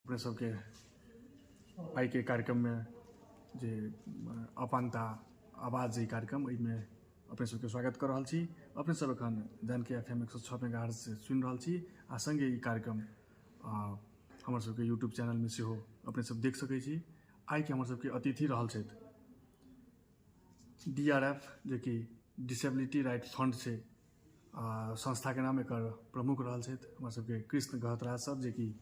अपने सबके आई के कार्यक्रम में जे अपांगता आवाज ये कार्यक्रम में अपने सबके स्वागत कर रहा छी। अपने सब एखन जानकी FM 106 मेगाहर्ट्ज से सुन रहा छी। आ संगे ये कार्यक्रम हमर सबके यूट्यूब चैनल में से हो अपने सब देख सकै छी। आई के हमर सबके अतिथि रहल छथि DRF जे कि डिसेबिलिटी राइट फंड से संस्था के नाम एक प्रमुख रहल छथि हमर सबके कृष्ण गहतराज सब, जे कि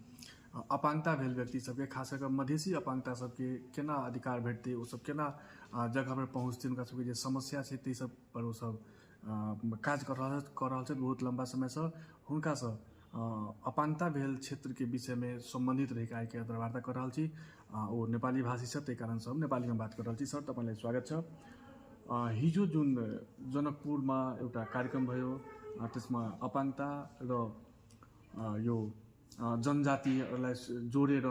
अपांगता भेल व्यक्ति सबके खास कर मधेसी अपांगता सबके केना अधिकार भेटते, वो सब केना जगह पर पहुँचते, उनका सबके जे समस्या है ते सब पर वो सब काज कर रहल छथि बहुत लंबा समय से। हुनका से अपांगता भेल क्षेत्र के विषय में संबंधित रह आइ के वार्ता कर रहल छी। वो नेपाली भाषी छ, त्यही कारण से हम नेपाली में बात कर रहल छी। सर तपाईलाई स्वागत छ। हिजो जुन जनकपुर में एउटा कार्यक्रम भयो, त्यसमा अपांगता र यो जनजातिहरूलाई जोडेर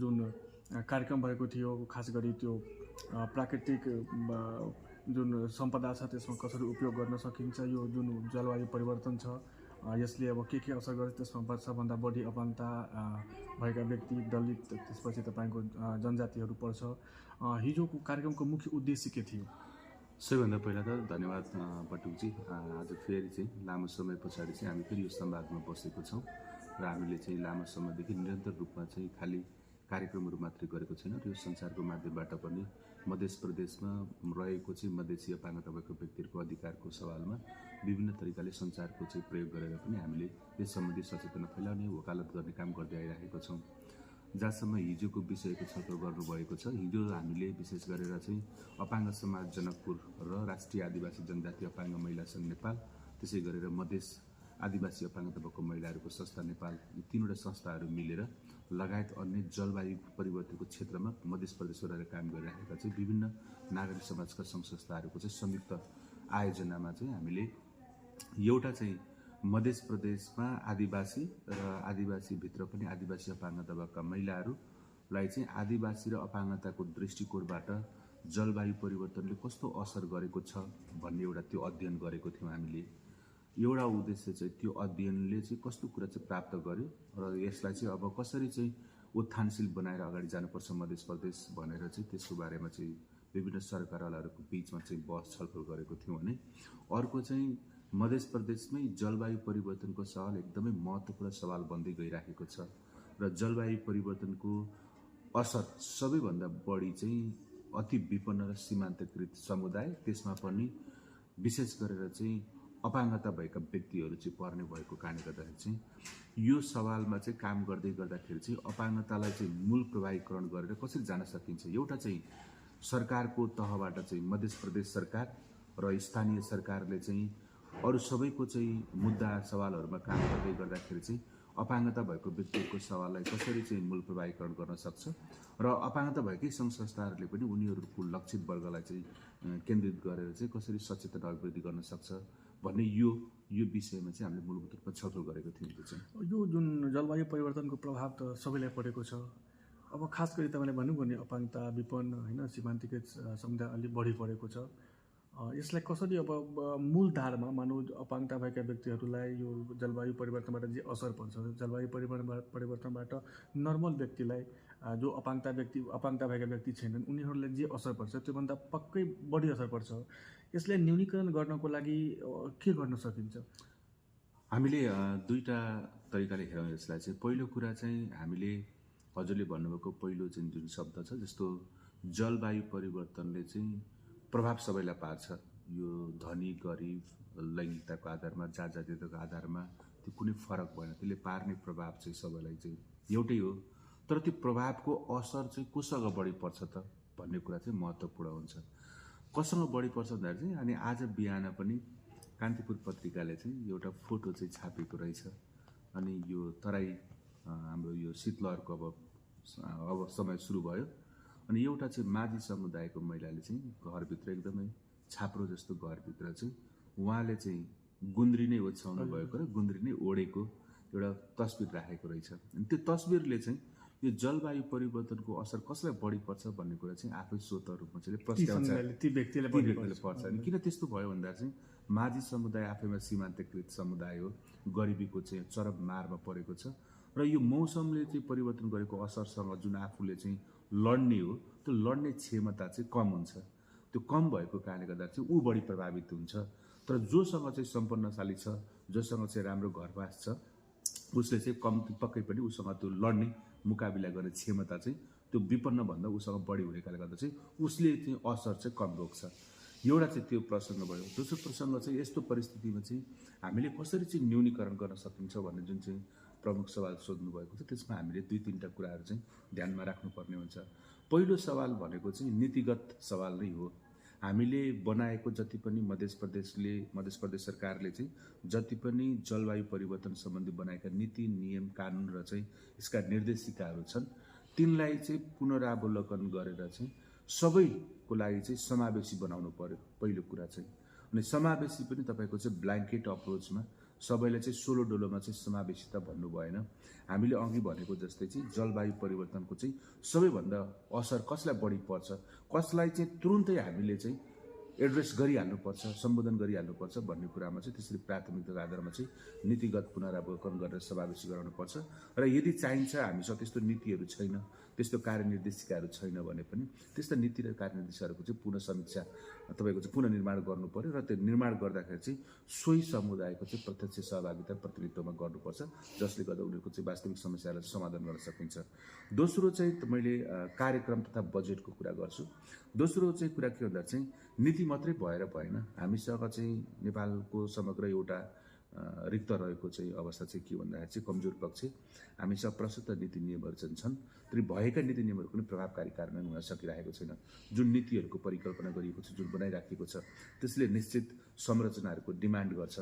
जुन कार्यक्रम भएको थियो, खास गरी त्यो प्राकृतिक जुन सम्पदा छ त्यसमा कसरी उपयोग गर्न सकिन्छ, यो जुन जलवायु परिवर्तन छ यसले अब के असर गर्छ, त्यसमा सबभन्दा बढी अपांगता भएका व्यक्ति, दलित, त्यसपछि तपाईको जनजातिहरू पर्छ। हिजोको कार्यक्रमको मुख्य उद्देश्य के थियो? सबैभन्दा पहिला त धन्यवाद पटुकजी। आज फेरि चाहिँ लामो समय पछाडि चाहिँ हामी फेरि यो संवादमा बसेको छौँ र हामीले चाहिँ लामो समयदेखि निरन्तर रूपमा चाहिँ खाली कार्यक्रमहरू मात्रै गरेको छैन र यो संसारको माध्यमबाट पनि मध्य प्रदेशमा रहेको चाहिँ मधेसी अपांगता भएको व्यक्तिहरूको अधिकारको सवालमा विभिन्न तरिकाले संचारको चाहिँ प्रयोग गरेर पनि हामीले यस सम्बन्धी सचेतना फैलाउने वकालत गर्ने काम गर्दै आइरहेको छौँ। जहाँसम्म हिजोको विषयको छलफल गर्नुभएको छ, हिजो हामीले विशेष गरेर चाहिँ अपाङ्ग समाज जनकपुर र राष्ट्रिय आदिवासी जनजाति अपाङ्ग महिला सङ्घ नेपाल, त्यसै गरेर मधेस आदिवासी अपाङ्गता भएको महिलाहरूको संस्था नेपाल, यी तीनवटा संस्थाहरू मिलेर लगायत अन्य जलवायु परिवर्तनको क्षेत्रमा मध्य प्रदेशमा रहेर काम गरिरहेका चाहिँ विभिन्न नागरिक समाजका सङ्घ संस्थाहरूको चाहिँ संयुक्त आयोजनामा चाहिँ हामीले एउटा चाहिँ मध्य प्रदेशमा आदिवासी र आदिवासीभित्र पनि आदिवासी अपाङ्गता भएका महिलाहरूलाई चाहिँ आदिवासी र अपाङ्गताको दृष्टिकोणबाट जलवायु परिवर्तनले कस्तो असर गरेको छ भन्ने एउटा त्यो अध्ययन गरेको थियौँ हामीले। एउटा उद्देश्य चाहिँ त्यो अध्ययनले चाहिँ कस्तो कुरा चाहिँ प्राप्त गर्यो र यसलाई चाहिँ अब कसरी चाहिँ उत्थानशील बनाएर अगाडि जानुपर्छ मध्य प्रदेश भनेर चाहिँ त्यसको बारेमा चाहिँ विभिन्न सरकारवालाहरूको बिचमा चाहिँ बहस छलफल गरेको थियौँ भने अर्को चाहिँ मध्य प्रदेशमै जलवायु परिवर्तनको सवाल एकदमै महत्त्वपूर्ण सवाल बन्दै गइरहेको छ र जलवायु परिवर्तनको असर सबैभन्दा बढी चाहिँ अति विपन्न र सीमान्तकृत समुदाय, त्यसमा पनि विशेष गरेर चाहिँ अपाङ्गता भएका व्यक्तिहरू चाहिँ पर्ने भएको कारणले गर्दाखेरि चाहिँ यो सवालमा चाहिँ काम गर्दै गर्दाखेरि चाहिँ अपाङ्गतालाई चाहिँ मूल प्रभावीकरण गरेर कसरी जान सकिन्छ, एउटा चाहिँ सरकारको तहबाट चाहिँ मध्य प्रदेश सरकार र स्थानीय सरकारले चाहिँ अरू सबैको चाहिँ मुद्दा सवालहरूमा काम गर्दै गर्दाखेरि चाहिँ अपाङ्गता भएको व्यक्तिको सवाललाई कसरी चाहिँ मूल प्रभावीकरण गर्न सक्छ र अपाङ्गता भएकै सङ्घ संस्थाहरूले पनि उनीहरूको लक्षित वर्गलाई चाहिँ केन्द्रित गरेर चाहिँ कसरी सचेतना अभिवृद्धि गर्न सक्छ भन्ने यो विषयमा चाहिँ हामीले मूलभूत रूपमा छलफल गरेको थियौँ। यो जुन जलवायु परिवर्तनको प्रभाव त सबैलाई परेको छ। अब खास गरी तपाईँले भन्नुभयो नि अपाङ्गता विपन्न होइन सीमान्तकृत समुदाय अलिक बढी परेको छ। यसलाई कसरी अब मूल धारमा मानव अपाङ्गता भएका व्यक्तिहरूलाई यो जलवायु परिवर्तनबाट जे असर पर्छ, जलवायु परिवर्तनबाट नर्मल व्यक्तिलाई जो अपाङ्गता भएका व्यक्ति छैनन् उनीहरूलाई जे असर पर्छ त्योभन्दा पक्कै बढी असर पर्छ। यसलाई न्यूनीकरण गर्नको लागि के गर्न सकिन्छ? हामीले दुईटा तरिकाले हेरौँ यसलाई चाहिँ। पहिलो कुरा चाहिँ हामीले हजुरले भन्नुभएको पहिलो चाहिँ जुन शब्द छ, जस्तो जलवायु परिवर्तनले चाहिँ प्रभाव सबैलाई पार्छ। यो धनी गरिब लैङ्गिकताको आधारमा, जातीयताको आधारमा त्यो कुनै फरक भएन, त्यसले पार्ने प्रभाव चाहिँ सबैलाई चाहिँ एउटै हो। तर त्यो प्रभावको असर चाहिँ कोसँग बढी पर्छ त भन्ने कुरा चाहिँ महत्त्वपूर्ण हुन्छ। कसँग बढी पर्छ भन्दाखेरि चाहिँ अनि आज बिहान पनि कान्तिपुर पत्रिकाले चाहिँ एउटा फोटो चाहिँ छापेको रहेछ। अनि यो तराई हाम्रो यो शीतलहरको अब समय सुरु भयो। अनि एउटा चाहिँ माझी समुदायको महिलाले चाहिँ घरभित्र एकदमै छाप्रो जस्तो घरभित्र चाहिँ उहाँले चाहिँ गुन्द्री नै ओछ्याउनु भएको र गुन्द्री नै ओढेको एउटा तस्बिर राखेको रहेछ। अनि त्यो तस्बिरले चाहिँ यो जलवायु परिवर्तनको असर कसलाई बढी पर्छ भन्ने कुरा चाहिँ आफै स्वतः रूपमा चाहिँ प्रश्न ती व्यक्तिले पर्छ। अनि किन त्यस्तो भयो भन्दा चाहिँ माझी समुदाय आफैमा सीमान्तकृत समुदाय हो, गरिबीको चाहिँ चरम मारमा परेको छ र यो मौसमले चाहिँ परिवर्तन गरेको असरसँग जुन आफूले चाहिँ लड्ने हो त्यो लड्ने क्षमता चाहिँ कम हुन्छ। त्यो कम भएको कारणले गर्दा चाहिँ ऊ बढी प्रभावित हुन्छ। तर जोसँग चाहिँ सम्पन्नशाली छ, जोसँग चाहिँ राम्रो घरवास छ, उसले चाहिँ कम्ती पक्कै पनि उसँग त्यो लड्ने मुकाबिला गर्ने क्षमता चाहिँ त्यो विपन्नभन्दा उसँग बढी हुने कारणले गर्दा चाहिँ उसले चाहिँ असर चाहिँ कम रोक्छ। एउटा चाहिँ त्यो प्रसङ्ग भयो। दोस्रो प्रसङ्ग चाहिँ यस्तो परिस्थितिमा चाहिँ हामीले कसरी चाहिँ न्यूनीकरण गर्न सकिन्छ भन्ने जुन चाहिँ प्रमुख सवाल सोध्नु भएको छ, त्यसमा हामीले 2-3टा कुराहरू चाहिँ ध्यानमा राख्नुपर्ने हुन्छ। पहिलो सवाल भनेको चाहिँ नीतिगत सवाल नै हो। हामीले बनाएको जति पनि मध्य प्रदेश सरकारले चाहिँ जति पनि जलवायु परिवर्तन सम्बन्धी बनाएका नीति, नियम, कानुन र चाहिँ यसका निर्देशिकाहरू छन्, तिनलाई चाहिँ पुनरावलोकन गरेर चाहिँ सबैको लागि चाहिँ समावेशी बनाउनु पर्यो पहिलो कुरा चाहिँ। अनि समावेशी पनि तपाईँको चाहिँ ब्ल्याङ्केट अप्रोचमा सबैलाई चाहिँ सोलो डोलोमा चाहिँ समावेशिता भन्नु भएन। हामीले अघि भनेको जस्तै चाहिँ जलवायु परिवर्तनको चाहिँ सबैभन्दा असर कसलाई बढी पर्छ, कसलाई चाहिँ तुरुन्तै हामीले चाहिँ एड्रेस गरिहाल्नुपर्छ, सम्बोधन गरिहाल्नुपर्छ भन्ने कुरामा चाहिँ त्यसरी प्राथमिकताको आधारमा चाहिँ नीतिगत पुनरावलोकन गरेर समावेशी गराउनुपर्छ। र यदि चाहिन्छ हामीसँग त्यस्तो नीतिहरू छैन, त्यस्तो कार्यनिर्देशिकाहरू छैन भने पनि त्यस्ता नीति र कार्यनिर्देशिकाहरूको चाहिँ पुनः समीक्षा तपाईँको चाहिँ पुनर्निर्माण गर्नु पर्यो र त्यो निर्माण गर्दाखेरि चाहिँ सोही समुदायको चाहिँ प्रत्यक्ष सहभागिता प्रतिनिधित्वमा गर्नुपर्छ, जसले गर्दा उनीहरूको चाहिँ वास्तविक समस्यालाई समाधान गर्न सकिन्छ। दोस्रो चाहिँ मैले कार्यक्रम तथा बजेटको कुरा गर्छु। दोस्रो चाहिँ कुरा के भन्दा चाहिँ नीति मात्रै भएर भएन। हामीसँग चाहिँ नेपालको समग्र एउटा रिक्त रहेको चाहिँ अवस्था चाहिँ के भन्दाखेरि चाहिँ कमजोर पक्ष हामीसँग प्रशस्त नीति नियमहरू चाहिँ छन्, तर भएका नीति नियमहरू पनि प्रभावकारी कार्यान्वयन हुन सकिरहेको छैन। जुन नीतिहरूको परिकल्पना गरिएको छ, जुन बनाइराखिएको छ, त्यसले निश्चित संरचनाहरूको डिमान्ड गर्छ।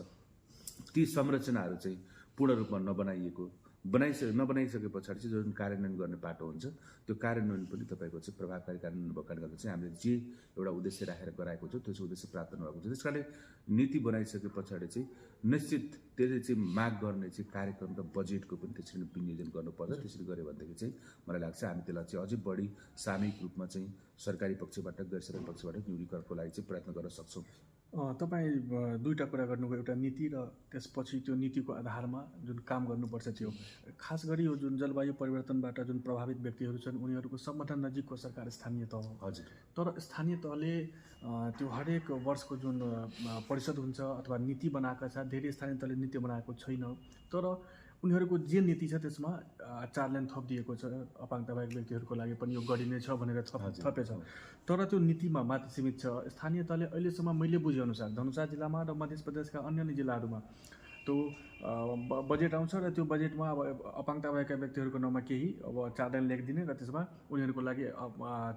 ती संरचनाहरू चाहिँ पूर्ण रूपमा नबनाइसके पछाडि चाहिँ जुन कार्यान्वयन गर्ने बाटो हुन्छ, त्यो कार्यान्वयन पनि तपाईँको चाहिँ प्रभावकारी कार्यान्वयन भएको कारणले गर्दा चाहिँ हामीले जे एउटा उद्देश्य राखेर गराएको छ त्यो उद्देश्य प्राप्त नभएको छ। त्यस कारणले नीति बनाइसके पछाडि चाहिँ निश्चित त्यसले चाहिँ माग गर्ने चाहिँ कार्यक्रम र बजेटको पनि त्यसरी विनियोजन गर्नुपर्छ। त्यसरी गऱ्यो भनेदेखि चाहिँ मलाई लाग्छ हामी त्यसलाई चाहिँ अझै बढी सामूहिक रूपमा चाहिँ सरकारी पक्षबाट, गैर सरकारी पक्षबाट न्यूनीकरणको लागि चाहिँ प्रयत्न गर्न सक्छौँ। तपाईँ दुईवटा कुरा गर्नुभयो, एउटा नीति र त्यसपछि त्यो नीतिको आधारमा जुन काम गर्नुपर्छ त्यो। खास गरी यो जुन जलवायु परिवर्तनबाट जुन प्रभावित व्यक्तिहरू छन् उनीहरूको सबभन्दा नजिकको सरकार स्थानीय तह हो। हजुर। तर स्थानीय तहले त्यो हरेक वर्षको जुन परिषद हुन्छ अथवा नीति बनाएका छ, धेरै स्थानीय तहले नीति बनाएको छैन। तर उनीहरूको जे नीति छ त्यसमा 4 लाइन थप दिएको छ, अपाङ्गता भएका व्यक्तिहरूको लागि पनि यो गरिने छ भनेर थपेछ। तर त्यो नीतिमा मात्र सीमित छ। स्थानीय तहले अहिलेसम्म मैले बुझेअनुसार धनुषा जिल्लामा र मध्य प्रदेशका अन्य जिल्लाहरूमा त्यो बजेट आउँछ र त्यो बजेटमा अब अपाङ्गता भएका व्यक्तिहरूको नाउँमा केही अब 4 लाइन लेखिदिने र त्यसमा उनीहरूको लागि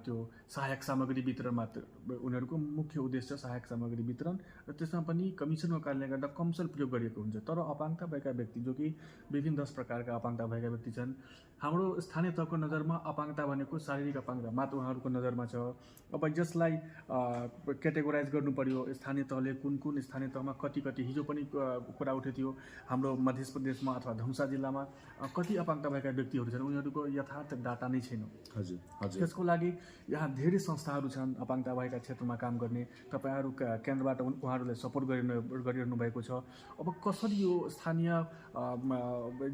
त्यो सहायक सामग्री वितरण मात्र उनीहरूको मुख्य उद्देश्य सहायक सामग्री वितरण, र त्यसमा पनि कमिसनको कारणले गर्दा कमसल प्रयोग गरिएको हुन्छ। तर अपाङ्गता भएका व्यक्ति जो कि विभिन्न 10 प्रकारका अपाङ्गता भएका व्यक्ति छन्, हाम्रो स्थानीय तहको नजरमा अपाङ्गता भनेको शारीरिक अपाङ्गता मात्र उहाँहरूको नजरमा छ। अब यसलाई क्याटेगोराइज गर्नु पर्यो, स्थानीय तहले कुन स्थानीय तहमा कति हिजो पनि कुरा उठेको थियो, हाम्रो मध्य प्रदेशमा अथवा धनुषा जिल्लामा कति अपाङ्गता भएका व्यक्तिहरू छन् उनीहरूको यथार्थ डाटा नै छैन। हजुर हजुर। त्यसको लागि यहाँ धेरै संस्थाहरू छन् अपाङ्गता भएका क्षेत्रमा काम गर्ने। तपाईँहरू केन्द्रबाट उहाँहरूलाई सपोर्ट गरिरहनु भएको छ। अब कसरी यो स्थानीय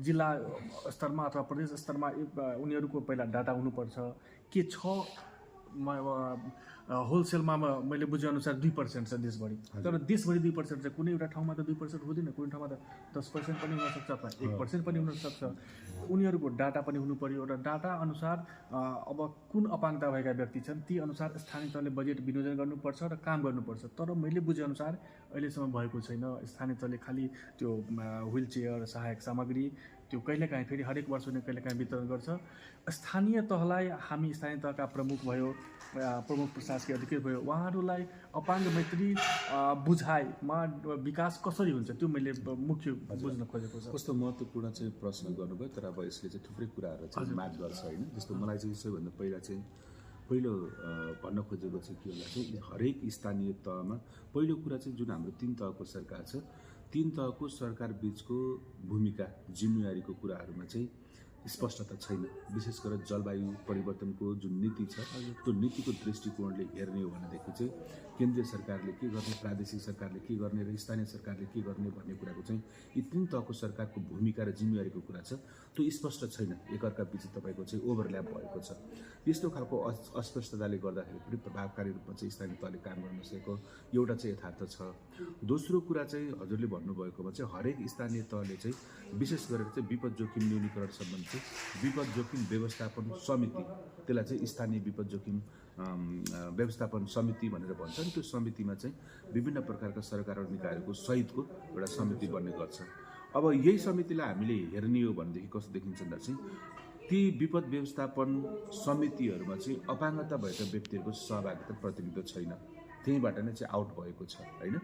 जिल्ला स्तरमा अथवा प्रदेश स्तरमा उनीहरूको पहिला डाटा हुनुपर्छ के छ। होलसेलमा मैले बुझेअनुसार 2% छ देशभरि, तर देशभरि 2% छ। कुनै एउटा ठाउँमा त 2% हुँदैन, कुनै ठाउँमा त 10% पनि हुनसक्छ अथवा 1% पनि हुनसक्छ। उनीहरूको डाटा पनि हुनु पर्यो र डाटा अनुसार अब कुन अपाङ्गता भएका व्यक्ति छन् ती अनुसार स्थानीय तहले बजेट विनियोजन गर्नुपर्छ र काम गर्नुपर्छ। तर मैले बुझेअनुसार अहिलेसम्म भएको छैन। स्थानीय तहले खालि त्यो व्हिल चेयर, सहायक सामग्री त्यो कहिलेकाहीँ फेरि हरेक वर्ष उनीहरूले कहिलेकाहीँ वितरण गर्छ। स्थानीय तहलाई हामी स्थानीय तहका प्रमुख भयो, प्रमुख प्रशासकीय अधिकारी भयो, उहाँहरूलाई अपाङ्ग मैत्री बुझाइमा विकास कसरी हुन्छ त्यो मैले मुख्य बुझ्न खोजेको छ। कस्तो महत्त्वपूर्ण चाहिँ प्रश्न गर्नुभयो, तर अब यसले चाहिँ थुप्रै कुराहरू चाहिँ म्याच गर्छ होइन। जस्तो मलाई चाहिँ सबैभन्दा पहिलो भन्न खोजेको चाहिँ के भन्दा चाहिँ हरेक स्थानीय तहमा पहिलो कुरा चाहिँ जुन हाम्रो 3 तहको सरकार छ, 3 तहको सरकार बिचको भूमिका जिम्मेवारीको कुराहरूमा चाहिँ स्पष्टता छैन। विशेष गरेर जलवायु परिवर्तनको जुन नीति छ त्यो नीतिको दृष्टिकोणले हेर्ने हो भनेदेखि चाहिँ केन्द्रीय सरकारले के गर्ने, प्रादेशिक सरकारले के गर्ने र स्थानीय सरकारले के गर्ने भन्ने कुराको चाहिँ यी तीन तहको सरकारको भूमिका र जिम्मेवारीको कुरा छ त्यो स्पष्ट छैन। एकअर्का बिच तपाईँको चाहिँ ओभरल्याप भएको छ। यस्तो खालको अस्पष्टताले गर्दाखेरि पनि प्रभावकारी रूपमा चाहिँ स्थानीय तहले काम गर्न नसकेको एउटा चाहिँ यथार्थ छ। दोस्रो कुरा चाहिँ हजुरले भन्नुभएकोमा चाहिँ हरेक स्थानीय तहले चाहिँ विशेष गरेर चाहिँ विपद जोखिम न्यूनीकरण सम्बन्धी विपद जोखिम व्यवस्थापन समिति, त्यसलाई चाहिँ स्थानीय विपद जोखिम व्यवस्थापन समिति भनेर भन्छन्, त्यो समितिमा चाहिँ विभिन्न प्रकारका सरकार र निकायहरूको सहितको एउटा समिति बन्ने गर्छ। अब यही समितिलाई हामीले हेर्ने हो भनेदेखि कस्तो देखिन्छ भन्दा चाहिँ ती विपद व्यवस्थापन समितिहरूमा चाहिँ अपाङ्गता भएका व्यक्तिहरूको सहभागिता प्रतिनिधित्व छैन, त्यहीँबाट नै चाहिँ आउट भएको छ होइन।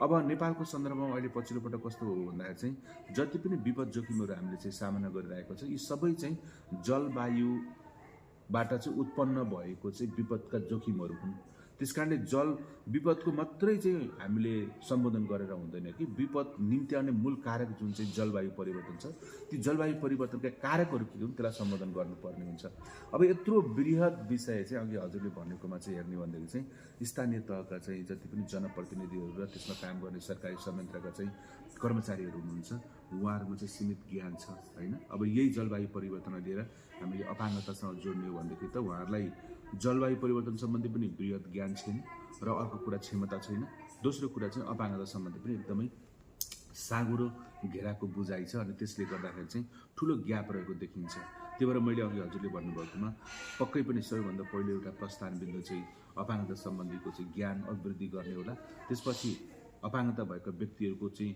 अब नेपालको सन्दर्भमा अहिले पछिल्लो पटक कस्तो हो भन्दाखेरि चाहिँ जति पनि विपद जोखिमहरू हामीले चाहिँ सामना गरिरहेको छ यी सबै चाहिँ जलवायुबाट चाहिँ उत्पन्न भएको चाहिँ विपदका जोखिमहरू हुन्। त्यस कारणले जल विपदको मात्रै चाहिँ हामीले सम्बोधन गरेर हुँदैन कि विपद निम्ति आउने मूल कारक जुन चाहिँ जलवायु परिवर्तन छ ती जलवायु परिवर्तनका कारकहरू के हुन् त्यसलाई सम्बोधन गर्नुपर्ने हुन्छ। अब यत्रो बृहत विषय चाहिँ अघि हजुरले भनेकोमा चाहिँ हेर्ने भनेदेखि चाहिँ स्थानीय तहका चाहिँ जति पनि जनप्रतिनिधिहरू र त्यसमा काम गर्ने सरकारी संयन्त्रका चाहिँ कर्मचारीहरू हुनुहुन्छ उहाँहरूमा चाहिँ सीमित ज्ञान छ होइन। अब यही जलवायु परिवर्तनलाई लिएर हामीले अपाङ्गतासँग जोड्ने हो भनेदेखि त उहाँहरूलाई जलवायु परिवर्तन सम्बन्धी पनि बृहत ज्ञान छैन र अर्को कुरा क्षमता छैन। दोस्रो कुरा चाहिँ अपाङ्गता सम्बन्धी पनि एकदमै साँगुरो घेराको बुझाइ छ अनि त्यसले गर्दाखेरि चाहिँ ठुलो ग्याप रहेको देखिन्छ। त्यही भएर मैले अघि हजुरले भन्नुभएकोमा पक्कै पनि सबैभन्दा पहिलो एउटा प्रस्थान बिन्दु चाहिँ अपाङ्गता सम्बन्धीको चाहिँ ज्ञान अभिवृद्धि गर्ने होला। त्यसपछि अपाङ्गता भएका व्यक्तिहरूको चाहिँ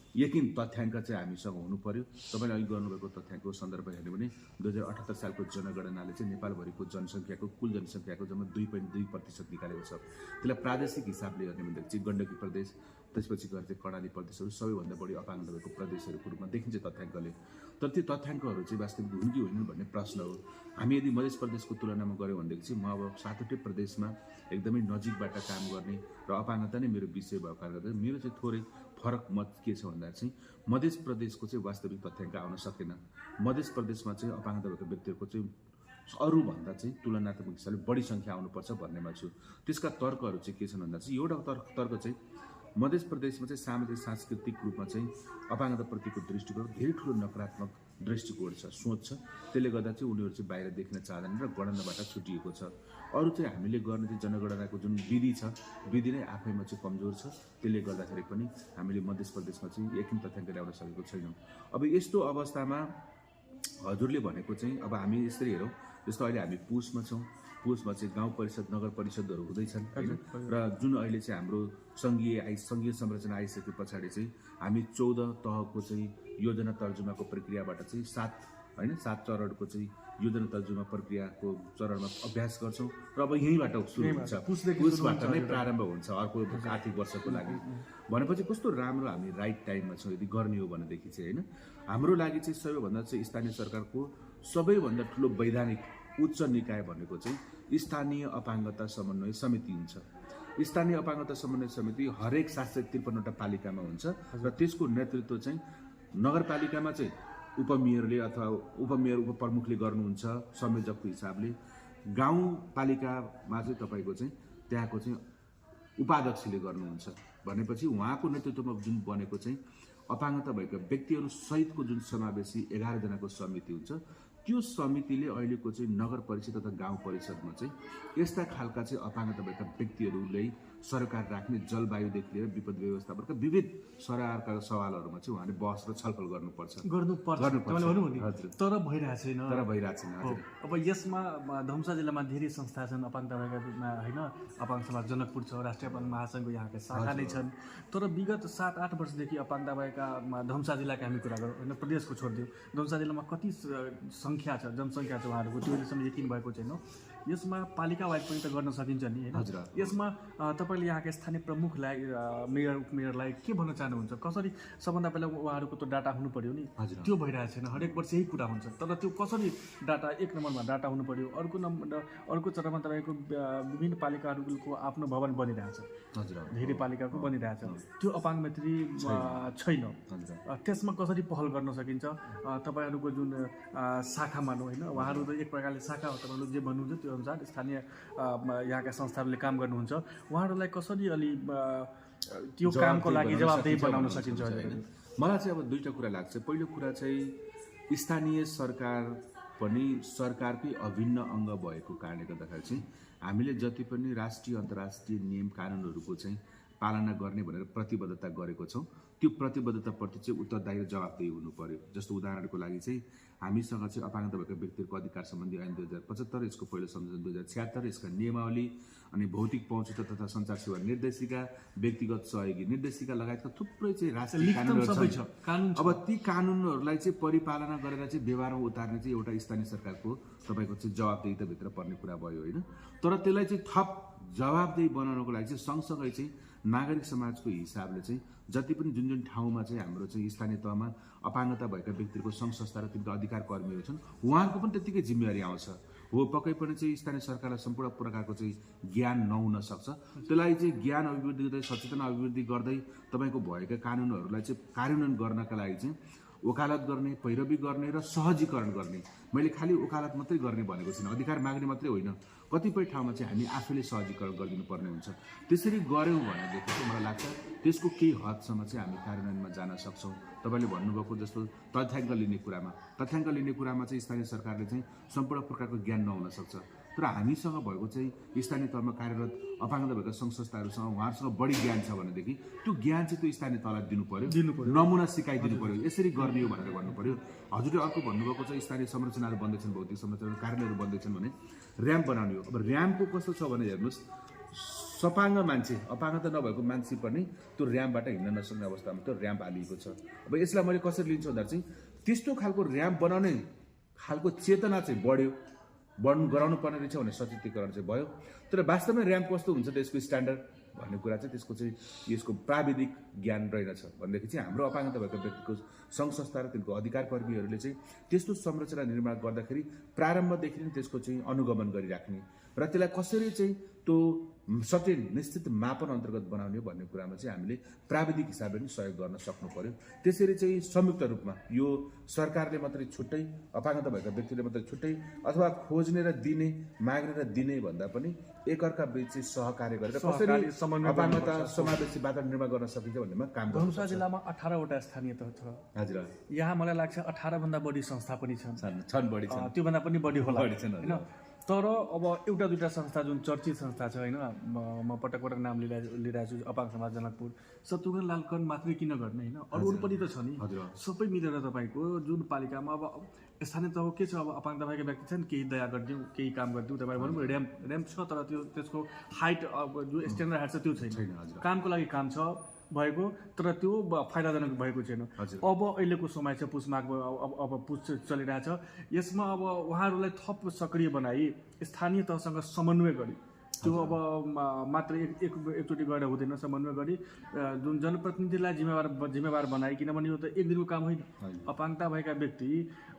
यकिन तथ्याङ्क चाहिँ हामीसँग हुनु पर्यो। तपाईँले अघि गर्नुभएको तथ्याङ्कको सन्दर्भ हेर्ने भने 2078 सालको जनगणनाले चाहिँ नेपालभरिको जनसङ्ख्याको कुल जनसङ्ख्याको जम्मा 2.2% निकालेको छ। त्यसलाई प्रादेशिक हिसाबले हेर्ने भनेदेखि चाहिँ गण्डकी प्रदेश त्यसपछि गएर चाहिँ कर्णाली प्रदेशहरू सबैभन्दा बढी अपाङ्गता भएको प्रदेशहरूको रूपमा देखिन्छ तथ्याङ्कले। तर त्यो तथ्याङ्कहरू चाहिँ वास्तविक हुन् कि होइनन् भन्ने प्रश्न हो। हामी यदि मध्य प्रदेशको तुलनामा गऱ्यौँ भनेदेखि चाहिँ म अब 7वटै प्रदेशमा एकदमै नजिकबाट काम गर्ने र अपाङ्गता नै मेरो विषय भएको कारणले गर्दा मेरो चाहिँ थोरै फरक मत के छ भन्दा चाहिँ मध्य प्रदेशको चाहिँ वास्तविक तथ्याङ्क आउन सकेन। मध्य प्रदेशमा चाहिँ अपाङ्गता भएको व्यक्तिहरूको चाहिँ अरूभन्दा चाहिँ तुलनात्मक हिसाबले बढी सङ्ख्या आउनुपर्छ भन्नेमा छु। त्यसका तर्कहरू चाहिँ के छन् भन्दा चाहिँ एउटा तर्क चाहिँ मध्य प्रदेशमा चाहिँ सामाजिक सांस्कृतिक रूपमा चाहिँ अपाङ्गताप्रतिको दृष्टिकोण धेरै ठुलो नकारात्मक दृष्टिकोण छ, सोच छ। त्यसले गर्दा चाहिँ उनीहरू चाहिँ बाहिर देख्न चाहँदैन र गणनाबाट छुटिएको छ। अरू चाहिँ हामीले गर्ने चाहिँ जनगणनाको जुन विधि छ विधि नै आफैमा चाहिँ कमजोर छ। त्यसले गर्दाखेरि पनि हामीले मध्य प्रदेशमा चाहिँ यकिन तथ्याङ्क ल्याउन सकेको छैनौँ। अब यस्तो अवस्थामा हजुरले भनेको चाहिँ अब हामी यसरी हेरौँ जस्तो अहिले हामी पुसमा छौँ, पुसमा चाहिँ गाउँ परिषद नगर परिषदहरू हुँदैछन् होइन। र जुन अहिले चाहिँ हाम्रो सङ्घीय संरचना आइसके पछाडि चाहिँ हामी 14 तहको चाहिँ योजना तर्जुमाको प्रक्रियाबाट चाहिँ 7 चरणको चाहिँ योजना तर्जुमा प्रक्रियाको चरणमा अभ्यास गर्छौँ र अब यहीँबाट सुरु हुन्छ, पुसबाट नै प्रारम्भ हुन्छ अर्को आर्थिक वर्षको लागि। भनेपछि कस्तो राम्रो हामी राइट टाइममा छौँ यदि गर्ने हो भनेदेखि चाहिँ होइन। हाम्रो लागि चाहिँ सबैभन्दा चाहिँ स्थानीय सरकारको सबैभन्दा ठुलो वैधानिक उच्च निकाय भनेको चाहिँ स्थानीय अपाङ्गता समन्वय समिति हुन्छ। स्थानीय अपाङ्गता समन्वय समिति हरेक 753वटा पालिकामा हुन्छ र त्यसको नेतृत्व चाहिँ नगरपालिकामा चाहिँ उपमेयरले अथवा उपमेयर उपप्रमुखले गर्नुहुन्छ संयोजकको हिसाबले। गाउँपालिकामा चाहिँ तपाईँको चाहिँ त्यहाँको चाहिँ उपाध्यक्षले गर्नुहुन्छ। भनेपछि उहाँको नेतृत्वमा जुन बनेको चाहिँ अपाङ्गता भएका व्यक्तिहरू सहितको जुन समावेशी 11 जनाको समिति हुन्छ त्यो समितिले अहिलेको चाहिँ नगर परिषद तथा गाउँ परिषदमा चाहिँ यस्ता खालका चाहिँ अपाङ्गता भएका व्यक्तिहरूले सरकार राख्ने जलवायुदेखि लिएर विपद व्यवस्थापनका विविध सरकारका सवालहरूमा चाहिँ उहाँले बहस र छलफल गर्नुपर्छ। तर भइरहेको छैन। अब यसमा धनुषा जिल्लामा धेरै संस्था छन् अपाङ्गता भएका होइन। अपाङ्ग समाज जनकपुर छ, राष्ट्रिय अपाङ्ग महासङ्घको यहाँका शाखा नै छन्। तर विगत 7-8 वर्षदेखि अपाङ्गता भएका धनुषा जिल्लाको हामी कुरा गरौँ होइन, प्रदेशको छोडिदिउँ, धनुषा जिल्लामा कति सङ्ख्या छ, जनसङ्ख्या छ उहाँहरूको त्यो अहिलेसम्म यकिन भएको छैन। यसमा पालिका वाइज पनि त गर्न सकिन्छ नि होइन। हजुर। यसमा तपाईँले यहाँका स्थानीय प्रमुखलाई मेयर उपमेयरलाई के भन्न चाहनुहुन्छ? कसरी सबभन्दा पहिला उहाँहरूको त डाटा हुनु पर्यो नि, त्यो भइरहेको छैन। हरेक वर्ष यही कुरा हुन्छ, तर त्यो कसरी डाटा एक नम्बरमा डाटा हुनु पर्यो। अर्को चरणमा तपाईँको विभिन्न पालिकाहरूको आफ्नो भवन बनिरहेछ, धेरै पालिकाको बनिरहेछ, त्यो अपाङ्ग मैत्री छैन। त्यसमा कसरी पहल गर्न सकिन्छ? तपाईँहरूको जुन शाखा मानौँ होइन, उहाँहरू त एक प्रकारले शाखा हो, तपाईँहरू जे भन्नुहुन्छ त्यो अनुसार स्थानीय यहाँका संस्थाहरूले काम गर्नुहुन्छ, उहाँहरूलाई कसरी अलि त्यो कामको लागि जवाबदेही बनाउन सकिन्छ? मलाई चाहिँ अब दुईवटा कुरा लाग्छ। पहिलो कुरा चाहिँ स्थानीय सरकार पनि सरकारकै अभिन्न अङ्ग भएको कारणले गर्दाखेरि चाहिँ हामीले जति पनि राष्ट्रिय अन्तर्राष्ट्रिय नियम कानुनहरूको चाहिँ पालना गर्ने भनेर प्रतिबद्धता गरेको छौँ, त्यो प्रतिबद्धताप्रति चाहिँ उत्तरदायी र जवाबदेही हुनु पर्यो। जस्तो उदाहरणको लागि चाहिँ हामीसँग चाहिँ अपाङ्गता भएका व्यक्तिहरूको अधिकार सम्बन्धी ऐन 2075, यसको पहिलो संशोधन 2076, यसका नियमावली अनि भौतिक पहुँच तथा सञ्चार सेवा निर्देशिका, व्यक्तिगत सहयोगी निर्देशिका लगायतका थुप्रै चाहिँ राष्ट्रिय कानुनहरू छन्। अब ती कानुनहरूलाई चाहिँ परिपालना गरेर चाहिँ व्यवहारमा उतार्ने चाहिँ एउटा स्थानीय सरकारको तपाईँको चाहिँ जवाबदेहीताभित्र पर्ने कुरा भयो होइन। तर त्यसलाई चाहिँ थप जवाबदेही बनाउनको लागि चाहिँ सँगसँगै चाहिँ नागरिक समाजको हिसाबले चाहिँ जति पनि जुन जुन ठाउँमा चाहिँ हाम्रो चाहिँ स्थानीय तहमा अपाङ्गता भएका व्यक्तिहरूको सङ्घ संस्था र तिनको अधिकार कर्मीहरू छन्, उहाँहरूको पनि त्यत्तिकै जिम्मेवारी आउँछ। हो, पक्कै पनि चाहिँ स्थानीय सरकारलाई सम्पूर्ण प्रकारको चाहिँ ज्ञान नहुन सक्छ। त्यसलाई चाहिँ ज्ञान अभिवृद्धि गर्दै, सचेतना अभिवृद्धि गर्दै तपाईँको भएका कानुनहरूलाई चाहिँ कार्यान्वयन गर्नका लागि चाहिँ वकालत गर्ने, पैरवी गर्ने र सहजीकरण गर्ने। मैले खालि वकालत मात्रै गर्ने भनेको छैन, अधिकार माग्ने मात्रै होइन, कतिपय ठाउँमा चाहिँ हामी आफैले सहजीकरण गरिदिनु पर्ने हुन्छ। त्यसरी गऱ्यौँ भनेदेखि चाहिँ मलाई लाग्छ त्यसको केही हदसम्म चाहिँ हामी कार्यान्वयनमा जान सक्छौँ। तपाईँले भन्नुभएको जस्तो तथ्याङ्क लिने कुरामा चाहिँ स्थानीय सरकारले चाहिँ सम्पूर्ण प्रकारको ज्ञान नहुन सक्छ। तर हामीसँग भएको चाहिँ स्थानीय तहमा कार्यरत अपाङ्गता भएका सङ्घ संस्थाहरूसँग उहाँहरूसँग बढी ज्ञान छ भनेदेखि त्यो ज्ञान चाहिँ त्यो स्थानीय तहलाई दिनु पर्यो, नमुना सिकाइदिनु पर्यो, यसरी गर्ने हो भनेर भन्नु पर्यो। हजुरले अर्को भन्नुभएको छ स्थानीय संरचनाहरू बन्दैछन्, भौतिक संरचनाहरू कार्यालयहरू बन्दैछन् भने ऱ्याम्प बनाउने हो। अब ऱ्याम्पको कस्तो छ भने हेर्नुहोस्, सपाङ्ग मान्छे, अपाङ्गता नभएको मान्छे पनि त्यो ऱ्याम्पबाट हिँड्न नसक्ने अवस्थामा त्यो ऱ्याम्प हालिएको छ। अब यसलाई मैले कसरी लिन्छु भन्दा चाहिँ त्यस्तो खालको ऱ्याम्प बनाउने खालको चेतना चाहिँ गराउनु पर्ने रहेछ भने सचेतीकरण चाहिँ भयो। तर वास्तवमै ऱ्याम्प कस्तो हुन्छ त यसको स्ट्यान्डर्ड भन्ने कुरा चाहिँ त्यसको चाहिँ यसको प्राविधिक ज्ञान रहेनछ भनेदेखि चाहिँ हाम्रो अपाङ्गता भएको व्यक्तिको सङ्घ संस्था र तिनको अधिकार कर्मीहरूले चाहिँ त्यस्तो संरचना निर्माण गर्दाखेरि प्रारम्भदेखि नै त्यसको चाहिँ अनुगमन गरिराख्ने र त्यसलाई कसरी चाहिँ त्यो सचेत निश्चित मापन अन्तर्गत बनाउने हो भन्ने कुरामा चाहिँ हामीले प्राविधिक हिसाबले पनि सहयोग गर्न सक्नु पर्यो। त्यसरी चाहिँ संयुक्त रूपमा यो सरकारले मात्रै छुट्टै, अपाङ्गता भएका व्यक्तिले मात्रै छुट्टै अथवा खोज्ने र दिने, माग्ने र दिने भन्दा पनि एकअर्का बीच चाहिँ सहकार्य गरेर कसरी अपाङ्गता समावेशी वातावरण निर्माण गर्न सकिन्छ भन्नेमा काम गर्नु। धनुषा जिल्लामा 18वटा स्थानीय तह छ। हजुर। यहाँ मलाई लाग्छ 18 भन्दा बढी संस्था पनि छन्, बढी छन्, त्योभन्दा पनि बढी होला होइन। तर अब एउटा दुईवटा संस्था जुन चर्चित संस्था छ होइन, म पटक नाम लिइरहेको छु, अपाङ्ग समाज जनकपुर, शत्रुघ्न लालकन मात्रै किन गर्ने होइन, अरू पनि त छ नि। सबै मिलेर तपाईँको जुन पालिकामा अब स्थानीय तह के छ, अब अपाङ्गता भएका व्यक्ति छन्, केही दया गरिदिउँ, केही काम गरिदिउँ, तपाईँ भनौँ ऱ्याम्प छ, तर त्यसको हाइट अब जो स्ट्यान्डर्ड हाइट छ त्यो छैन, कामको लागि काम छ भएको, तर त्यो फाइदाजनक भएको छैन। अब अहिलेको समय छ, पुस माघ, अब पुस चलिरहेछ, यसमा अब उहाँहरूलाई थप सक्रिय बनाई स्थानीय तहसँग समन्वय गरी, त्यो अब मात्र एकचोटि गएर हुँदैन, समन्वय गरी जुन जनप्रतिनिधिलाई जिम्मेवार बनाए, किनभने यो त एक दिनको काम होइन। अपाङ्गता भएका व्यक्ति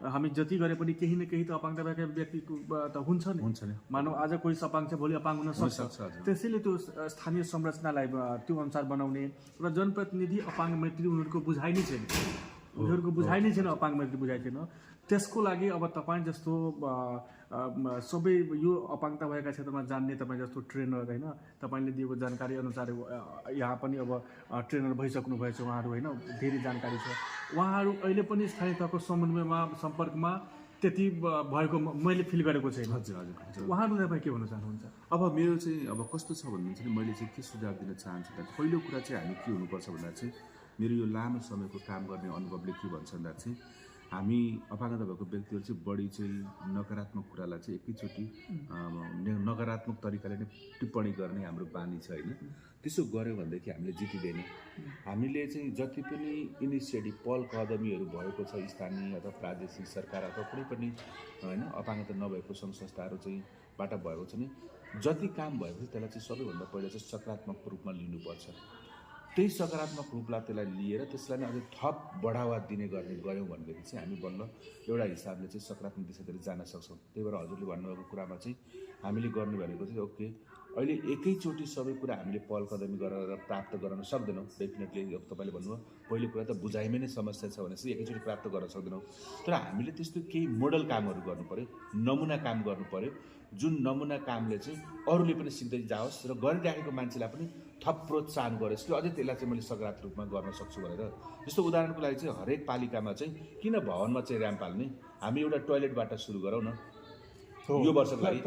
हामी जति गरे पनि केही न केही त अपाङ्गता भएका व्यक्तिको त हुन्छ नि। मानव आज कोही अपाङ्ग छ, भोलि अपाङ्ग हुन सक्छ। त्यसैले त्यो स्थानीय संरचनालाई त्यो अनुसार बनाउने र जनप्रतिनिधि अपाङ्ग मैत्री उनीहरूको बुझाइ नै छैन, अपाङ्ग मैत्री बुझाइ छैन। त्यसको लागि अब तपाईँ जस्तो सबै यो अपाङ्गता भएका क्षेत्रमा जान्ने तपाईँ जस्तो ट्रेनर होइन, तपाईँले दिएको जानकारी अनुसार यहाँ पनि अब ट्रेनर भइसक्नु भएछ उहाँहरू होइन, धेरै जानकारी छ। उहाँहरू अहिले पनि स्थानीय तहको समन्वयमा सम्पर्कमा त्यति भएको मैले फिल गरेको छैन। हजुर। उहाँहरूले तपाईँ के भन्न चाहनुहुन्छ? अब मेरो चाहिँ अब कस्तो छ भन्नुहुन्छ भने मैले चाहिँ के सुझाव दिन चाहन्छु भने पहिलो कुरा चाहिँ हामी के हुनुपर्छ भन्दा चाहिँ मेरो यो लामो समयको काम गर्ने अनुभवले के भन्छ भन्दा चाहिँ हामी अपाङ्गता भएको व्यक्तिहरू चाहिँ बढी चाहिँ नकारात्मक कुरालाई चाहिँ एकैचोटि नकारात्मक तरिकाले नै टिप्पणी गर्ने हाम्रो बानी छ होइन। त्यसो गऱ्यो भनेदेखि हामीले जितिँदैन। हामीले चाहिँ जति पनि इनिसिएटिभ पहल कदमीहरू भएको छ स्थानीय अथवा प्रादेशिक सरकार अथवा कुनै पनि होइन अपाङ्गता नभएको सङ्घ संस्थाहरू चाहिँ बाट भएको छ नि, जति काम भएको छ त्यसलाई चाहिँ सबैभन्दा पहिला चाहिँ सकारात्मक रूपमा लिनुपर्छ। त्यही सकारात्मक रूपलाई त्यसलाई लिएर त्यसलाई नै अझै थप बढावा दिने गऱ्यौँ भनेदेखि चाहिँ हामी बल्ल एउटा हिसाबले चाहिँ सकारात्मक दिशातिर जान सक्छौँ। त्यही भएर हजुरले भन्नुभएको कुरामा चाहिँ हामीले गर्नु भनेको चाहिँ ओके अहिले एकैचोटि सबै कुरा हामीले पहल कदमी गरेर प्राप्त गराउन सक्दैनौँ। डेफिनेटली तपाईँले भन्नुभयो पहिलो कुरा त बुझाइमै नै समस्या छ भने चाहिँ एकैचोटि प्राप्त गर्न सक्दैनौँ। तर हामीले त्यस्तो केही मोडल कामहरू गर्नु पऱ्यो, नमुना काम गर्नु पऱ्यो, जुन नमुना कामले चाहिँ अरूले पनि सिक्दै जाओस् र गरिराखेको मान्छेलाई पनि थप प्रोत्साहन गरोस् कि अझै त्यसलाई चाहिँ मैले सकारात्मक रूपमा गर्न सक्छु भनेर। जस्तो उदाहरणको लागि चाहिँ हरेक पालिकामा चाहिँ किन भवनमा चाहिँ र्याम्प हाल्ने, हामी एउटा टोयलेटबाट सुरु गरौँ न यो वर्षको लागि।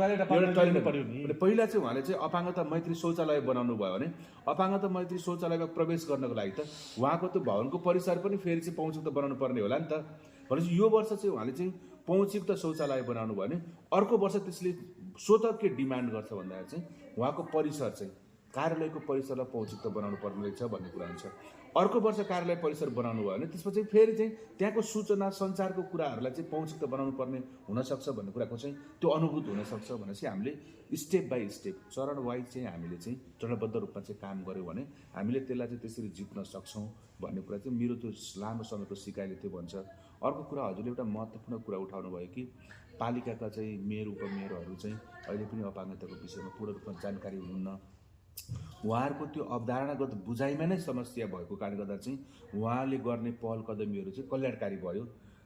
पहिला चाहिँ उहाँले चाहिँ अपाङ्गता मैत्री शौचालय बनाउनु भयो भने अपाङ्गता मैत्री शौचालयमा प्रवेश गर्नको लागि त उहाँको त्यो भवनको परिसर पनि फेरि चाहिँ पहुँचयुक्त बनाउनु पर्ने होला नि त। भनेपछि यो वर्ष चाहिँ उहाँले चाहिँ पहुँचयुक्त शौचालय बनाउनु भयो भने अर्को वर्ष त्यसले स्वतः के डिमान्ड गर्छ भन्दाखेरि चाहिँ उहाँको परिसर चाहिँ कार्यालयको परिसरलाई पहुँचयुक्त बनाउनु पर्ने रहेछ भन्ने कुरा हुन्छ। अर्को वर्ष कार्यालय परिसर बनाउनु भयो भने त्यसपछि फेरि चाहिँ त्यहाँको सूचना सञ्चारको कुराहरूलाई चाहिँ पहुँचयुक्त बनाउनु पर्ने हुनसक्छ भन्ने कुराको चाहिँ त्यो अनुभूत हुनसक्छ भनेपछि हामीले स्टेप बाई स्टेप चरण वाइज चाहिँ हामीले चाहिँ चरणबद्ध रूपमा चाहिँ काम गऱ्यौँ भने हामीले त्यसलाई चाहिँ त्यसरी जित्न सक्छौँ भन्ने कुरा चाहिँ मेरो त्यो लामो समयको सिकाइले त्यो भन्छ। अर्को कुरा हजुरले एउटा महत्त्वपूर्ण कुरा उठाउनु भयो कि पालिकाका चाहिँ मेयर उपमेयरहरू चाहिँ अहिले पनि अपाङ्गताको विषयमा पूर्ण रूपमा जानकारी हुनुहुन्न। उहाँहरूको त्यो अवधारणागत बुझाइमा नै समस्या भएको कारणले गर्दा चाहिँ उहाँले गर्ने पहल कदमीहरू चाहिँ कल्याणकारी भयो।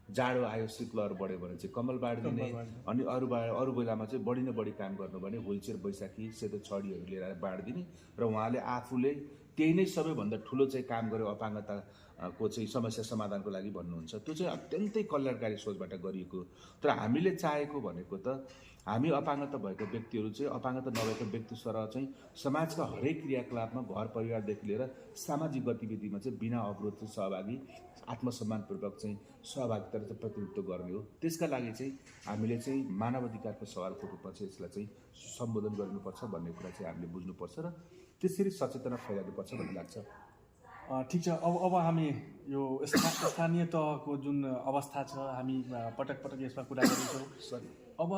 जाडो आयो शीतलहर बढ्यो भने चाहिँ कम्बल बाँडिदिने, अनि अरू बेलामा चाहिँ बढी न बढी काम गर्नु भने व्हिलचेयर बैशाखी सेतो छडीहरू लिएर बाँडिदिने र उहाँले आफूले त्यही नै सबैभन्दा ठुलो चाहिँ काम गर्यो अपाङ्गताको चाहिँ समस्या समाधानको लागि भन्नुहुन्छ। त्यो चाहिँ अत्यन्तै कल्याणकारी सोचबाट गरिएको। तर हामीले चाहेको भनेको त हामी अपाङ्गता भएको व्यक्तिहरू चाहिँ अपाङ्गता नभएको व्यक्ति सरह चाहिँ समाजका हरेक क्रियाकलापमा घर परिवारदेखि लिएर सामाजिक गतिविधिमा चाहिँ बिना अवरोध चाहिँ सहभागी आत्मसम्मानपूर्वक चाहिँ सहभागिता चाहिँ प्रतिनिधित्व गर्ने हो। त्यसका लागि चाहिँ हामीले चाहिँ मानव अधिकारको सवालको रूपमा चाहिँ यसलाई चाहिँ सम्बोधन गर्नुपर्छ भन्ने कुरा चाहिँ हामीले बुझ्नुपर्छ र त्यसरी सचेतना फैलाउनुपर्छ भन्ने लाग्छ। ठिक छ। अब हामी यो स्थानीय तहको जुन अवस्था छ हामी पटक पटक यसमा कुरा गर्छौँ। अब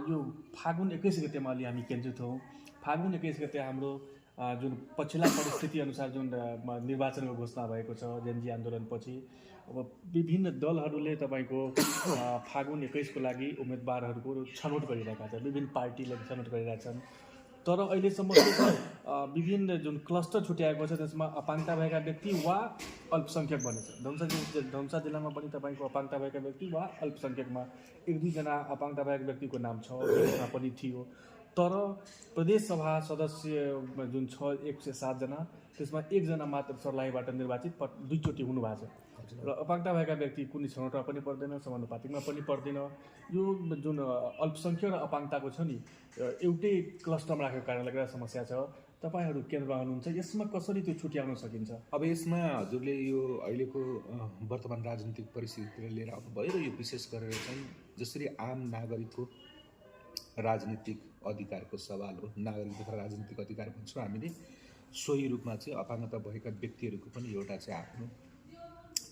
यो फागुन 21 गतेमा अलि हामी केन्द्रित हौँ। फागुन 21 गते हाम्रो जुन पछिल्ला परिस्थिति अनुसार जुन निर्वाचनको घोषणा भएको छ जनजी आन्दोलनपछि, अब विभिन्न दलहरूले तपाईँको फागुन 21 को लागि उम्मेदवारहरूको छनौट गरिरहेका छन्, विभिन्न पार्टीले छनौट गरिरहेछन्। तर अहिलेसम्म विभिन्न जुन क्लस्टर छुट्याएको छ त्यसमा अपाङ्गता भएका व्यक्ति वा अल्पसङ्ख्यक बनेछ। धनुषा जिल्लामा पनि तपाईँको अपाङ्गता भएका व्यक्ति वा अल्पसङ्ख्यकमा 1-2 अपाङ्गता भएका व्यक्तिको नाम छ, त्यसमा पनि थियो। तर प्रदेशसभा सदस्य जुन छ 107 जना, त्यसमा 1 जना मात्र सर्लाहीबाट निर्वाचित 2 चोटि हुनुभएको छ। र अपाङ्गता भएका व्यक्ति कुनै छनौटमा पनि पर्दैन, समानुपातिकमा पनि पर्दैन। यो जुन अल्पसङ्ख्यक र अपाङ्गताको छ नि एउटै क्लस्टरमा राखेको कारणले गर्दा समस्या छ। तपाईँहरू केन्द्रमा हुनुहुन्छ, यसमा कसरी त्यो छुट्याउन सकिन्छ? अब यसमा हजुरले यो अहिलेको वर्तमान राजनीतिक परिस्थितिलाई लिएर आउनुभयो र यो विशेष गरेर चाहिँ जसरी आम नागरिकको राजनीतिक अधिकारको सवाल हो, नागरिक तथा राजनीतिक अधिकार भन्छौँ हामीले, सोही रूपमा चाहिँ अपाङ्गता भएका व्यक्तिहरूको पनि एउटा चाहिँ आफ्नो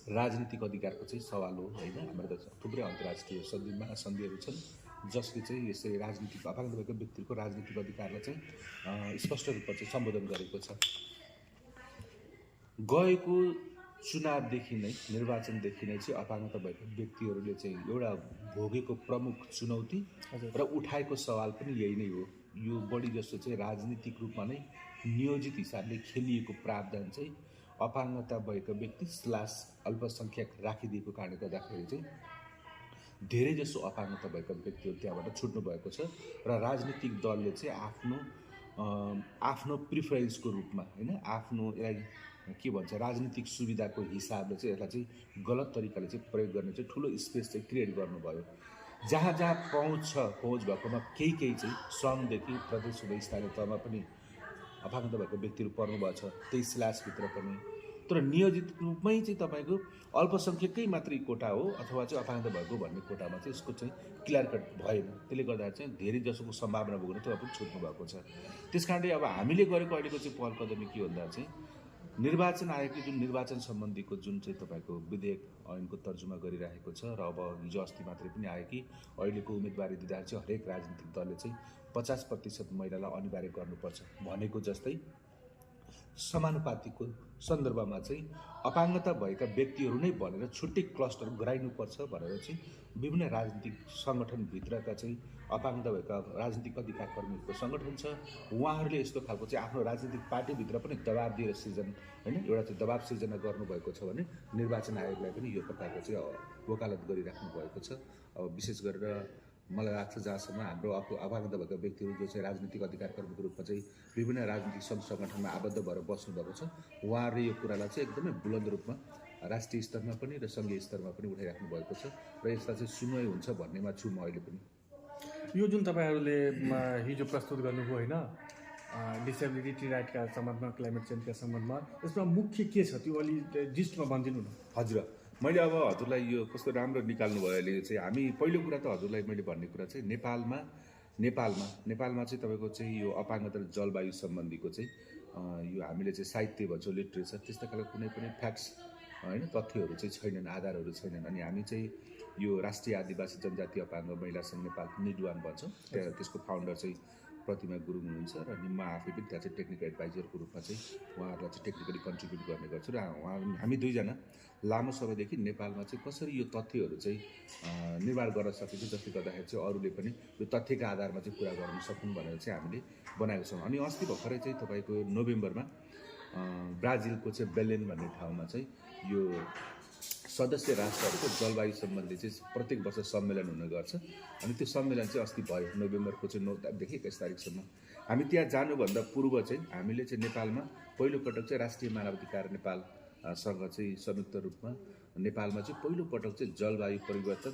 राजनीतिक अधिकारको चाहिँ सवाल हो होइन। हाम्रो त थुप्रै अन्तर्राष्ट्रिय महासन्धिहरू छन् जसले चाहिँ यसरी राजनीतिक अपाङ्गता भएको व्यक्तिहरूको राजनीतिक अधिकारलाई चाहिँ स्पष्ट रूपमा चाहिँ सम्बोधन गरेको छ। गएको चुनावदेखि नै निर्वाचनदेखि नै चाहिँ अपाङ्गता भएको व्यक्तिहरूले चाहिँ एउटा भोगेको प्रमुख चुनौती र उठाएको सवाल पनि यही नै हो। यो बढी जस्तो चाहिँ राजनीतिक रूपमा नै नियोजित हिसाबले खेलिएको प्रावधान चाहिँ अपाङ्गता भएको व्यक्ति / अल्पसङ्ख्यक राखिदिएको कारणले गर्दाखेरि चाहिँ धेरै जसो अपाङ्गता भएका व्यक्तिहरू त्यहाँबाट छुट्नु भएको छ र राजनीतिक दलले चाहिँ आफ्नो प्रिफरेन्सको रूपमा होइन आफ्नो यसलाई के भन्छ राजनीतिक सुविधाको हिसाबले चाहिँ यसलाई चाहिँ गलत तरिकाले चाहिँ प्रयोग गर्ने चाहिँ ठुलो स्पेस चाहिँ क्रिएट गर्नुभयो। जहाँ जहाँ पहुँच भएकोमा केही चाहिँ सङ्घदेखि प्रदेश स्थानीय तहमा पनि अपाङ्गता भएको व्यक्तिहरू पर्नुभएको छ, त्यही / भित्र पनि तर नियोजित रूपमै चाहिँ तपाईँको अल्पसङ्ख्यकै मात्रै कोटा हो अथवा चाहिँ अपाङ्गता भएको भन्ने कोटामा चाहिँ यसको चाहिँ क्लियर कट भएन। त्यसले गर्दा चाहिँ धेरै जसोको सम्भावना बोक्न त्यो पनि छुट्नु भएको छ। त्यस कारणले अब हामीले गरेको अहिलेको चाहिँ पहल कदमी के भन्दा चाहिँ निर्वाचन आयोगले जुन निर्वाचन सम्बन्धीको जुन चाहिँ तपाईँको विधेयक ऐनको तर्जुमा गरिरहेको छ र अब हिजो अस्ति मात्रै पनि आयो कि अहिलेको उम्मेदवारी दिँदा चाहिँ हरेक राजनीतिक दलले चाहिँ 50% महिलालाई अनिवार्य गर्नुपर्छ भनेको जस्तै समानुपातिको सन्दर्भमा चाहिँ अपाङ्गता भएका व्यक्तिहरू नै भनेर छुट्टै क्लस्टर गराइनुपर्छ भनेर चाहिँ विभिन्न राजनीतिक सङ्गठनभित्रका चाहिँ अपाङ्गता भएका राजनीतिक अधिकार कर्मीहरूको सङ्गठन छ। उहाँहरूले यस्तो खालको चाहिँ आफ्नो राजनीतिक पार्टीभित्र पनि दबाब दिएर सिर्जन होइन एउटा चाहिँ दबाब सिर्जना गर्नुभएको छ भने निर्वाचन आयोगलाई पनि यो प्रकारको चाहिँ वकालत गरिराख्नु भएको छ। अब विशेष गरेर मलाई लाग्छ जहाँसम्म हाम्रो अपाङ्गता भएका व्यक्तिहरू जो चाहिँ राजनीतिक अधिकार कर्मीको रूपमा चाहिँ विभिन्न राजनीतिक सङ्घ सङ्गठनमा आबद्ध भएर बस्नुभएको छ उहाँहरूले यो कुरालाई चाहिँ एकदमै बुलन्द रूपमा राष्ट्रिय स्तरमा पनि र सङ्घीय स्तरमा पनि उठाइराख्नु भएको छ र यसलाई चाहिँ सुनवाई हुन्छ भन्नेमा छु म अहिले पनि। यो जुन तपाईँहरूले हिजो प्रस्तुत गर्नुभयो होइन डिसेबिलिटी राइटका सम्बन्धमा क्लाइमेट चेन्जका सम्बन्धमा यसमा मुख्य के छ त्यो अलि जिस्टमा भनिदिनु न। हजुर मैले अब हजुरलाई यो कस्तो राम्रो निकाल्नु भयो अहिले चाहिँ हामी पहिलो कुरा त हजुरलाई मैले भन्ने कुरा चाहिँ नेपालमा चाहिँ तपाईँको चाहिँ यो अपाङ्गता र जलवायु सम्बन्धीको चाहिँ यो हामीले चाहिँ साहित्य भन्छौँ लिट्रेचर त्यस्ता खालको कुनै पनि फ्याक्ट्स होइन तथ्यहरू चाहिँ छैनन् आधारहरू छैनन्। अनि हामी चाहिँ यो राष्ट्रिय आदिवासी जनजाति अपाङ्ग महिला सङ्घ नेपाल निडवान भन्छौँ त्यहाँ त्यसको फाउन्डर चाहिँ प्रतिमा गुरुङ हुनुहुन्छ र म आफै पनि त्यहाँ चाहिँ टेक्निकल एडभाइजरको रूपमा चाहिँ उहाँहरूलाई चाहिँ टेक्निकली कन्ट्रिब्युट गर्ने गर्छु र हामी दुईजना लामो समयदेखि नेपालमा चाहिँ कसरी यो तथ्यहरू चाहिँ निर्माण गर्न सकिन्छ जसले गर्दाखेरि चाहिँ अरूले पनि यो तथ्यका आधारमा चाहिँ कुरा गर्न सकुन् भनेर चाहिँ हामीले बनाएको छौँ। अनि अस्ति भर्खरै चाहिँ तपाईँको नोभेम्बरमा ब्राजिलको चाहिँ बेलेन भन्ने ठाउँमा चाहिँ यो सदस्य राष्ट्रहरूको जलवायु सम्बन्धी चाहिँ प्रत्येक वर्ष सम्मेलन हुने गर्छ। अनि त्यो सम्मेलन चाहिँ अस्ति भयो नोभेम्बरको चाहिँ 9 तारिकदेखि 21 तारिकसम्म। हामी त्यहाँ जानुभन्दा पूर्व चाहिँ हामीले चाहिँ नेपालमा पहिलोपटक चाहिँ राष्ट्रिय मानवाधिकार नेपालसँग चाहिँ संयुक्त रूपमा नेपालमा चाहिँ पहिलोपटक चाहिँ जलवायु परिवर्तन